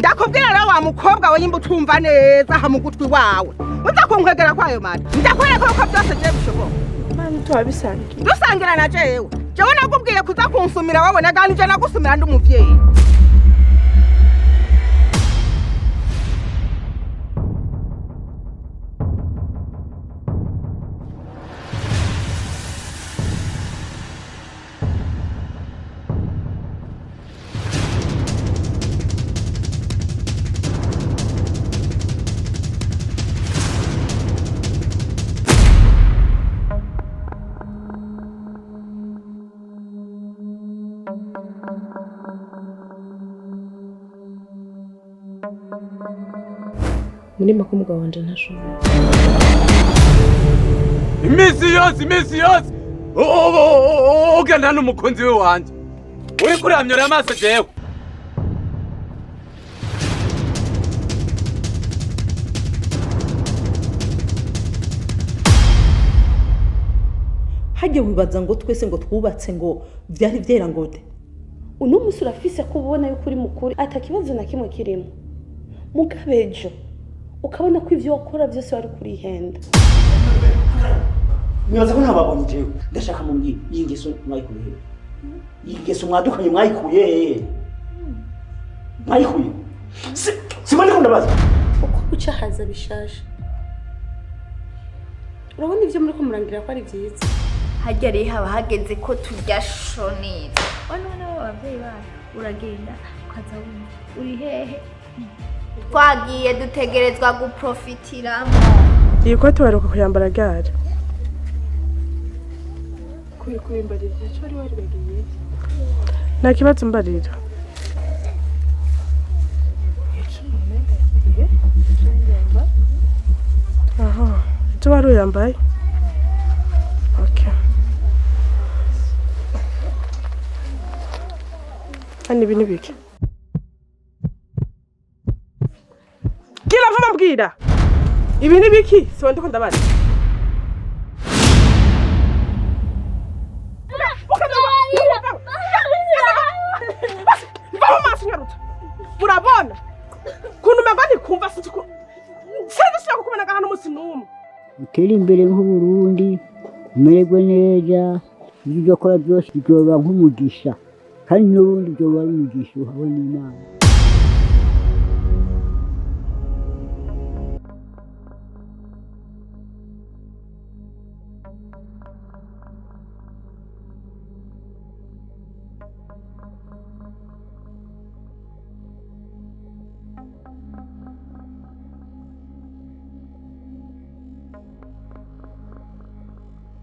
Ndakubwira rero wa mukobwa we, nyimba utumva neza ha mu gutwi wawe, uza kunkwegera kwayo mata, ndakwereka ko byose je bishoboka. Mani, tuwabisangiye. Dusangira na jewe? Jewe nakubwiye kuza kunsumira, wabona kandi je nagusumira ndi umuvyeyi. Muri make, umugabo wanje ntashoboye. Iminsi yose, iminsi yose ugenda n'umukunzi we wanje, uriko uramyora amaso jewe. Hajya wibaza ngo twese ngo twubatse ngo byari byera ngo de. Uno munsi urafise ko ubona yuko uri mukuru, ata kibazo na kimwe kirimo. Mugabejo ukabona ko ivyo wakora byose wari kurihenda. Mwibaza ko ntababonye jewe? Ndashaka mumbwire, iyi ngeso mwayikuye he? Iyi ngeso mwadukanye mwayikuye he? Mwayikuye simba ndiko ndabaza. Uko uca haza bishasha, urabona ivyo muriko murangira ko ari vyiza. Harya rero haba hageze ko turya shoneza none ababyeyi bacu, uragenda ukaza wumva uri hehe, twagiye dutegerezwa guprofitiramo. Iyi kote baheruka kuyambara ryari? Kuri kubimbarira icyo wari waribagiye, nta kibazo, mbarira. Aha icyo wari uyambaye. Okay, hano ibi ni bike. Bwira vuba, mbwira, ibi ni biki? Siba ndiko ndabaza. Mva mu maso, nyarutsa. Murabona kuntu umengo ntikumva? Sinzi ko sinzi sinshaka kukubona ngaha n'umunsi n'umwe. Utere imbere nk'Uburundi, umererwe neza, ibyo ukora byose byoba nk'umugisha, kandi n'ubundi byoba ari umugisha uhawe n'Imana.